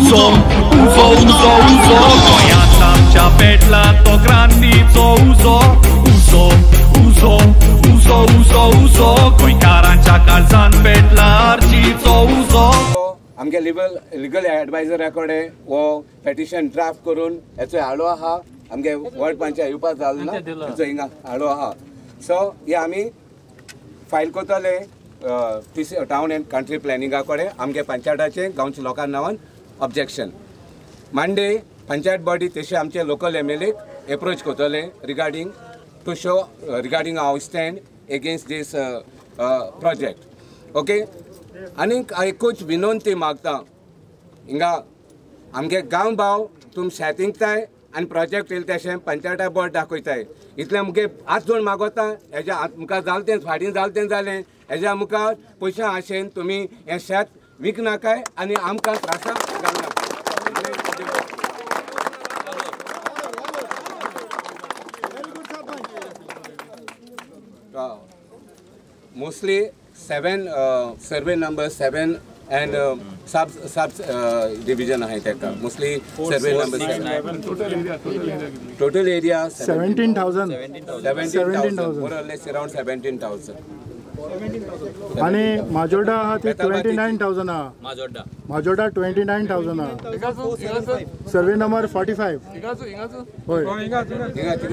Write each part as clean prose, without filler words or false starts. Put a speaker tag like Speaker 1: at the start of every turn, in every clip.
Speaker 1: उजो उजो उजो उजो गोंयांत आमच्या पेटला तो क्रांतीचो उजो उजो उजो उजो उजो उजो गोंयकारांच्या काळजान पेटला आर्जीचो उजो.
Speaker 2: आमगे लिगल एडवायजरा कडेन हो पेटिशन ड्राफ्ट करून हेचो हाडो आहा. आमगे वॉर्ड पंचायत येवपाक जालो ना हेचो हिंगा हाडो आहा. सो हे आमी फायल करतले टावन अँड कंट्री प्लॅनिंगा कडेन आमगे पंचायताचे गांवच्या लोकां नांवान ऑब्जेक्शन. मांडे पंचायत बॉडी तशें आमचे लोकल एम एल एक एप्रोच करतले regarding to show regarding our stand against this project. Okay, आनीक एकूच विनंती मागता हिंगा आमगे गांव भाव तुम शेत विकताय आनी प्रोजेक्ट येयले तशें पंचायता बोर्ड दाखयताय. इतलें मुगे हात जोड मागोता हेज्या मुखार जालें तें फाटीं जालें तें जालें हेज्या मुखार पयशा आशेन तुमी हें शेत विकनाकाय आनी आमकां त्रासा घालनाका. Mostly 7 survey number 7 and sub division आहे तेका. Mostly survey number 7. Total area
Speaker 3: 17,000
Speaker 2: 17,000 more or less around 17,000.
Speaker 3: आणि माजोर्डा आहा ती 29,000 आहा. माजोर्डा 29,000 आहा. Survey number 45. हय
Speaker 2: हिंगा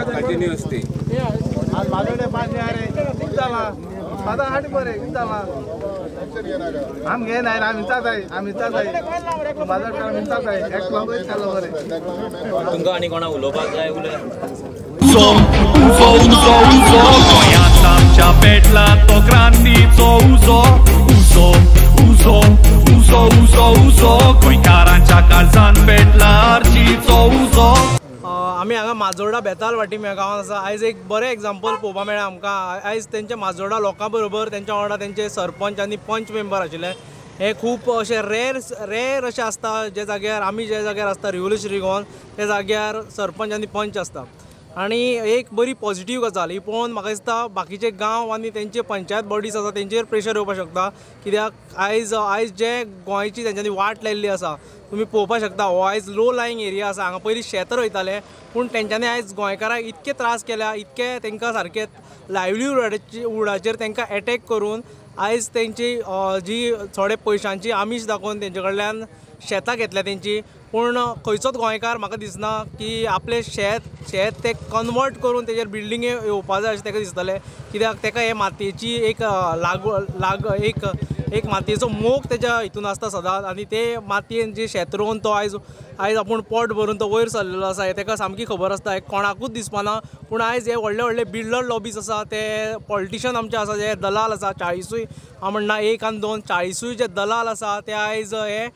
Speaker 2: कंटिन्यूअस ती
Speaker 4: तुमकां आनी कोणा उलोवपाक जाय उलय.
Speaker 1: उजो उजो उजो उजो गोंयांत आमच्या पेटला तो क्रांतीचो उजो उजो उजो उजो उजो उजो गोंयकारांच्या काळजान पेटला आर्जीचो उजो.
Speaker 5: आमी हांगा माजोर्डा बेताल वाटी ह्या गांवांत आसा. आयज एक बरें एग्जाम्पल पळोवपाक मेळ्ळें आमकां. आयज तेंच्या माजोर्डा लोकां बरोबर तेंच्या वांगडा तेंचे सरपंच आनी पंच मेंबर आशिल्ले. हे खूब अशें रेर अशें आसता जे जाग्यार आमी जे जाग्यार आसता रिव्होल्युशनरी गोवन त्या जाग्यार सरपंच आनी पंच आसता. आनी एक बरी पॉजिटीव गजाल ही पळोवन म्हाका दिसता बाकीचे गांव आनी तेंचे पंचायत बॉडीज आसा तेंचेर प्रेशर येवपाक शकता. कित्याक आयज आयज जे गोंयची तेंच्यांनी वाट लायिल्ली आसा तुमी पळोवपाक शकता. हो आयज लो लायींग एरिया आसा. हांगा पयलीं शेत रोयताले पूण तेंच्यांनी आयज गोंयकारांक इतके त्रास केल्या इतके तांकां सारके लायवलीहुडाचेर तांकां एटॅक करून आयज तेंची जी थोडे पयशांची आमीश दाखोवन तेंचे कडल्यान शेतां घेतल्या तेंची. पूण खंयचोच गोंयकार म्हाका दिसना की आपलें शेत शेत तें कन्वर्ट करून तेजेर बिल्डिंगे येवपा जाय अशें ताका दिसतलें. कित्याक ताका हे मातयेची एक लाग एक एक मातयेचो मोग तेज्या हितून आसता सदांच आनी ते मातयेन जे शेत रोवन तो आयज आयज आपूण पोट भरून तो वयर सरलेलो आसा हें ताका सामकी खबर आसता. हें कोणाकूच दिसपाना. पूण आयज हे व्हडले व्हडले बिल्डर लॉबीज आसा ते पॉलिटिशन आमचे आसा जे दलाल आसा 40 हांव म्हणना 1 आनी 2 40 जे दलाल आसा ते आयज हे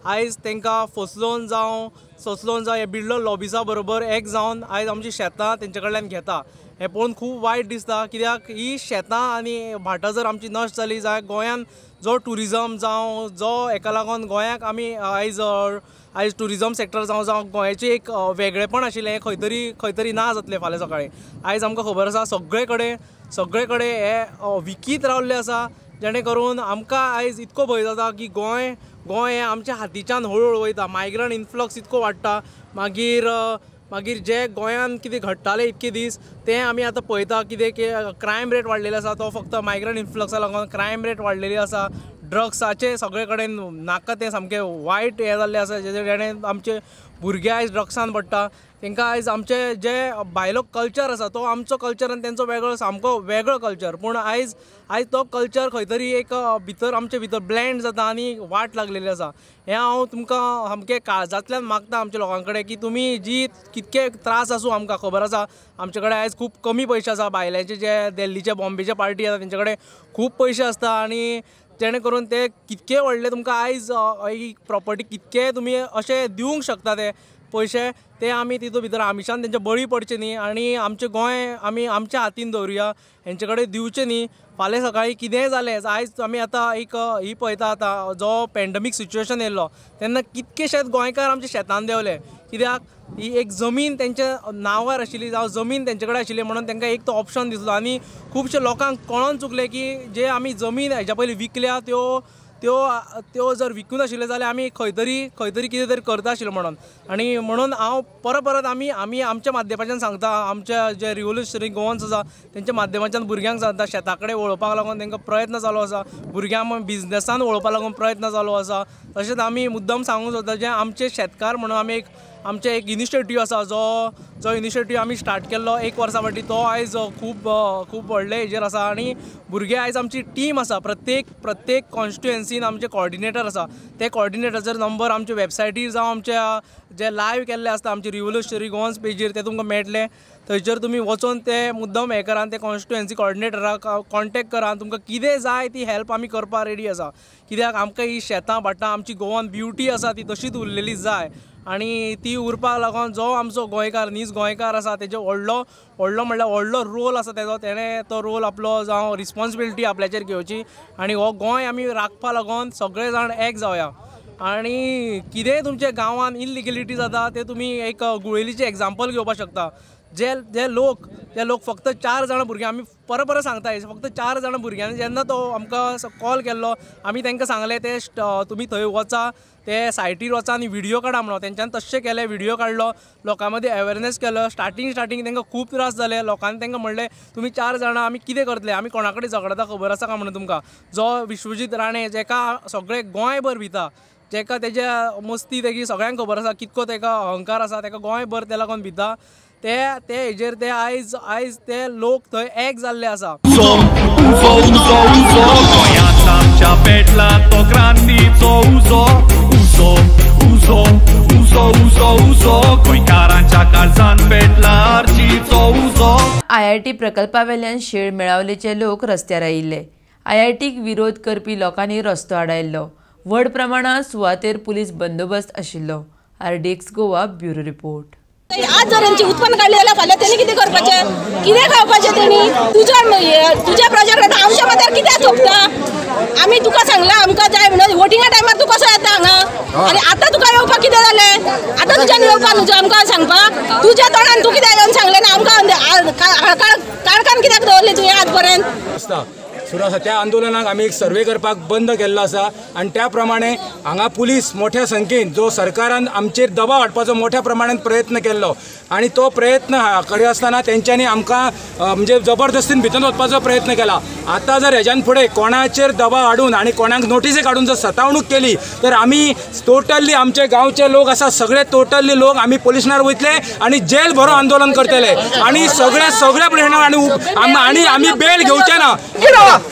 Speaker 5: आयज तांकां फसलोवन जावं सोसलोवन जावं हे बिल्डर लॉबिसा बरोबर एक जावन आयज आमची शेतां तेंचे कडल्यान घेता. हें पळोवन खूब वायट दिसता. कित्याक ही शेतां आनी भाटां जर आमची नश्ट जाली जाल्यार गोंयान जो ट्युरिजम जावं जो हेका लागून गोंयाक आमी आयज आयज ट्युरिजम सेक्टर जावं जावं गोंयाचें एक वेगळेपण आशिल्लें हें खंय तरी खंय तरी ना जातलें फाल्यां सकाळीं. आयज आमकां खबर आसा सगळे कडेन सगळे कडेन हे विकीत रावल्ले आसा जेणे करून आमकां आयज इतको भंय जाता की गोंय गोंय हें आमच्या हातीच्यान हळूहळू वयता. मायग्रंट इन्फ्लक्स इतको वाडटा. मागीर मागीर जे गोंयांत कितें घडटालें इतके दीस तें आमी आतां पळयता कितें की क्रायम रेट वाडलेली आसा. तो फक्त मायग्रंट इन्फ्लक्सा लागून क्रायम रेट वाडलेली आसा. ड्रग्साचे सगळे कडेन नाका तें सामकें वायट हें जाल्लें आसा जेणे आमचे भुरगे आयज ड्रग्सान पडटा. तांकां आयज आमचे जे भायलो कल्चर आसा तो आमचो कल्चर आनी तेंचो वेगळो सामको वेगळो कल्चर. पूण आयज आयज तो कल्चर खंय तरी एक भितर आमचे भितर ब्लँड जाता आनी वाट लागलेली आसा. हें हांव तुमकां सामकें काळजांतल्यान मागता आमच्या लोकां कडेन की तुमी जी कितके त्रास आसूं आमकां खबर आसा आमचे कडेन आयज खूब कमी पयशे आसा. भायल्यांचे जे दिल्लीचे बॉम्बेचे पार्टी आसा तेंचे कडेन खूब पयशे आसता आनी जेणे करून ते कितके व्हडले तुमकां आयज ही प्रॉपर्टी कितके तुमी अशें दिवंक शकता ते पयशे ते आमी तितूंत भितर आमिशान तेंचे बळी पडचे न्ही आनी आमचें गोंय आमी आमच्या हातीन दवरुया हेंचे कडेन दिवचें न्ही. फाल्यां सकाळीं कितेंय जालें आयज आमी आतां एक ही पळयता आतां जो पॅन्डमीक सिच्युएशन येयल्लो तेन्ना कितकेशेच गोंयकार आमच्या शेतान देंवले. कित्याक ही एक जमीन तेंच्या नांवार आशिल्ली जावं जमीन तेंचे कडेन आशिल्ली म्हणून तांकां एक तो ऑप्शन दिसलो आनी खुबशे लोकांक कळोन चुकलें की जे आमी जमीन हेज्या पयलीं विकल्या त्यो त्यो त्यो जर विकून आशिल्ल्यो जाल्यार आमी खंय तरी कितें तरी करता आशिल्लो म्हणून. आनी म्हणून हांव परत परत आमी आमी आमच्या माध्यमाच्यान सांगता, आमच्या जे रिव्होल्युशनरी गोवन्स आसा तेंच्या माध्यमाच्यान भुरग्यांक सांगता, शेता कडेन वळोवपाक लागून तांकां प्रयत्न चालू आसा, भुरग्यांक बिजनसान वळोवपाक लागून प्रयत्न चालू आसा. तशेंच आमी मुद्दम सांगूंक सोदता जे आमचे शेतकार म्हणून आमी एक आमचें एक इनिशिएटीव आसा, जो जो इनिशिएटीव आमी स्टार्ट केल्लो एक वर्सा फाटीं, तो आयज खूब खूब व्हडले हेजेर आसा. आनी भुरगे आयज आमची टीम आसा, प्रत्येक प्रत्येक कॉन्स्टिट्युएन्सीन आमचे कॉर्डिनेटर आसा, ते कॉर्डिनेटराचो नंबर आमचे वेबसायटीर जावं आमच्या जे लायव्ह केल्ले आसता आमचे रिव्होल्युशनरी गोवन्स पेजीर ते तुमकां मेळटले. थंयचेर तुमी वचोन ते मुद्दम हें करा, ते कॉन्स्टिट्युएन्सी कॉर्डिनेटराक कॉन्टेक्ट करा, तुमकां कितें जाय ती हेल्प आमी करपाक रेडी आसा. कित्याक आमकां ही शेतां भाटां आमची गोवन ब्युटी आसा ती तशीच उरलेली जाय आनी ती उरपाक लागून जो आमचो गोंयकार नीज गोंयकार आसा तेजो व्हडलो व्हडलो म्हणल्यार व्हडलो रोल आसा तेजो, तेणें तो रोल आपलो जावं रिस्पोन्सिबिलिटी आपल्याचेर घेवची आनी हो गोंय आमी राखपा लागून सगळे जाण एक जावया. आनी कितेंय तुमच्या गांवांत इनलिगलिटी जाता ते तुमी एक गुळेलीचें एग्जाम्पल घेवपाक शकता. जे जे लोक ते लोक फक्त 4 जाणां भुरगीं, आमी परत परत सांगता, फक्त 4 जाणां भुरग्यांनी जेन्ना तो आमकां कॉल केल्लो आमी तांकां सांगलें ते तुमी थंय वचा, ते सायटीर वचा आनी व्हिडियो काडा म्हणून. तेंच्यान तशें केलें, व्हिडियो काडलो, लोकां मदीं अवेरनेस केलो. स्टार्टींग स्टार्टींग तांकां खूब त्रास जाले, लोकांनी तांकां म्हणलें तुमी 4 जाणां आमी कितें करतले, आमी कोणा कडेन झगडता खबर आसा काय म्हणून तुमकां. जो विश्वजीत राणे जेका सगळें गोंयभर भिता, जेका तेज्या मस्ती तेगी सगळ्यांक खबर आसा कितको तेका अहंकार आसा, तेका गोंयभर ते लागून भिता, ते ते हेजेर ते आयज आयज ते लोक थंय एक जाल्ले आसा.
Speaker 1: आमच्या पेटला तो क्रांतीचो उजो, उजो उजो उजो उजो उजो, गोंयकारांच्या काळजान पेटला आर्चीचो उजो.
Speaker 4: आयआयटी प्रकल्पावेल्यान शेळ मेळावलेचे लोक रस्त्यार आयिल्ले. आयआयटीक विरोध करपी लोकांनी रस्तो आडायल्लो. व्हड प्रमाणात सुवातेर पुलीस बंदोबस्त आशिल्लो. RDX Goa bureau report.
Speaker 6: आज जर यांची उत्पन्न काडली जाल्यार फाल्यां तेणी कितें करपाचें, कितें खावपाचें तेणी? तुज्या तुज्या प्रोजेक्ट आमच्या माथ्यार कित्याक थोपता? आमी तुका सांगलां आमकां जाय म्हणून, वोटिंगा टायमार तूं कसो येता हांगा आनी आतां तुका येवपाक कितें जालें? आतां तुज्यान येवपाक न्हू आमकां सांगपाक, तुज्या तोंडान तूं कित्याक येवन सांगलें ना आमकां? काळखान कित्याक दवरलें तुवें आज पर्यंत?
Speaker 7: सुरू आसा त्या आंदोलनाक आमी एक सर्वे करपाक बंद केल्लो आसा आनी त्या प्रमाणे हांगा पुलीस मोठ्या संख्येन जो सरकारान आमचेर दबाव हाडपाचो मोठ्या प्रमाणान प्रयत्न केल्लो आनी तो प्रयत्न करी आसतना तेंच्यांनी आमकां म्हणजे जबरदस्तीन भितर वचपाचो प्रयत्न केला. आतां जर हेज्यान फुडें कोणाचेर दबाव हाडून आनी कोणाक नोटिसी काडून जर सतावणूक केली तर आमी टोटल्ली आमचे गांवचे लोक आसा सगळे टोटल्ली लोक आमी पोलिसनार वयतले आनी जेल भरो आंदोलन करतले आनी सगळ्या सगळ्या पोलिसनार आनी आमी बेल घेवचे ना.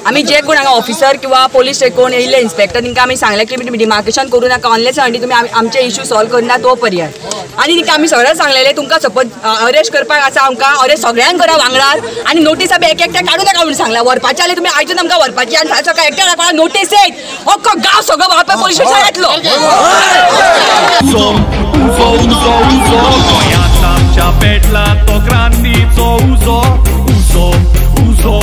Speaker 8: आमी जे कोण हांगा ऑफिसर किंवा पोलीस कोण येयल्ले इन्स्पेक्टर तांकां आमी सांगलें की तुमी डिमार्केशन करूं नाका अनलेस आनी तुमी आमचे इश्यू सॉल्व करना तो पर्यंत. आनी तांकां आमी सगळें सांगलेलें तुमकां सपोज अरेस्ट करपाक आसा आमकां, अरेस्ट सगळ्यांक करा वांगडात आनी नोटीस आमी एक एकट्याक काडूं नाका म्हणून सांगलां. व्हरपाचें जाल्यार तुमी आयजून आमकां व्हरपाची आनी सकाळी एकट्याक कोणाक नोटीस येत अख्खो गांव सगळो वापर पोलीस स्टेशनार येतलो.
Speaker 1: आमच्या पेटला तो क्रांतीचो उजो, उजो उजो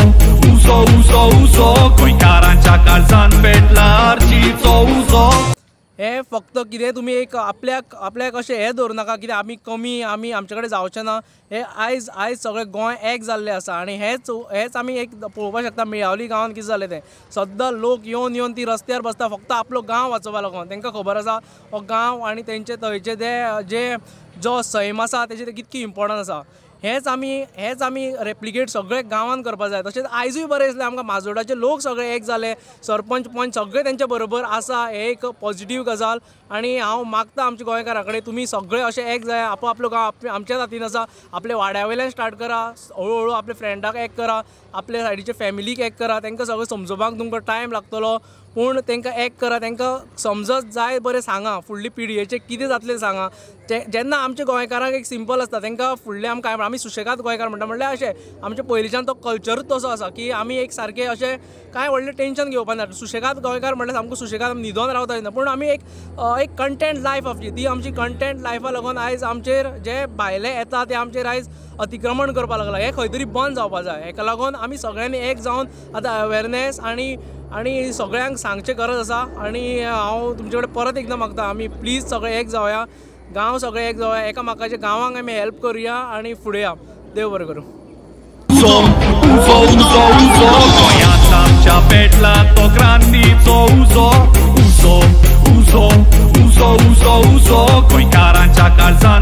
Speaker 1: उजो उजो उजो, गोंयकारांच्या काळजान पेटला आर्चीचो उजो.
Speaker 5: हे फक्त कितें तुमी एक आपल्याक आपल्याक अशें हें दवरूं नाका कित्याक आमी कमी आमी आमचे कडेन जावचें ना. हे आयज आयज सगळें गोंय एक जाल्लें आसा आनी हेच हेच आमी एक पळोवपाक शकता मेळावली गांवांत कितें जालें तें. सद्दां लोक येवन येवन ती रस्त्यार बसता फक्त आपलो गांव वाचोवपा लागून. तांकां खबर आसा हो गांव आनी तेंचे थंयचे ते जे जो सैम आसा तेजें ते कितकी इम्पोर्टंट आसा. हेच आमी रेप्लिकेट सगळे गांवांत करपाक जाय. तशेंच आयजूय बरें दिसलें आमकां माजोड्डाचे लोक सगळे एक जाले, सरपंच पंच सगळे तेंच्या बरोबर आसा, हे एक पॉझिटीव गजाल. आनी हांव मागता आमच्या गोंयकारां कडेन तुमी सगळे अशे एक जाय, आपलो आपलो गांव आमच्याच हातीन आसा, आपल्या वाड्या वयल्यान स्टार्ट करा, हळू हळू आपल्या फ्रेंडाक एक करा, आपल्या सायडीच्या फॅमिलीक एक करा. तांकां सगळें समजोवपाक तुमकां टायम लागतलो पूण तांकां एक करा, तांकां समजत जाय बरें सांगा, फुडले पिळगेचें कितें जातलें सांगा. जेन्ना आमच्या गोंयकारांक एक सिंपल आसता तांकां फुडलें आमकां आमी सुशेगाद गोंयकार म्हणटा, म्हणल्यार अशें आमच्या पयलींच्यान तो कल्चरूच तसो आसा की आमी एक सारकें अशें कांय व्हडलें टेंशन घेवपा ना. सुशेगाद गोंयकार म्हणल्यार सामको सुशेगाद न्हिदोन रावता ना, पूण आमी एक एक कंटेंट लायफ आमची, ती आमची कंटेंट लायफा लागून आयज आमचेर जे भायले येता ते आमचेर आयज अतिक्रमण करपाक लागला. हें खंय तरी बंद जावपा जाय. हेका लागून आमी सगळ्यांनी एक जावन आतां अवेरनेस आनी आनी सगळ्यांक सांगचें गरज आसा. आनी हांव तुमचे कडेन परत एकदां मागता आमी प्लीज सगळे एक जावया, गांव सगळे एक जावया, एकामेकाच्या गांवांक आमी हेल्प करुया आनी फुडें या. देव बरें करूं.
Speaker 1: उजो उजो उजो गोंयांत आमच्या आमच्या पेटला तो क्रांतीचो उजो उजो उजो उजो उजो उजो गोंयकारांच्या काळजान.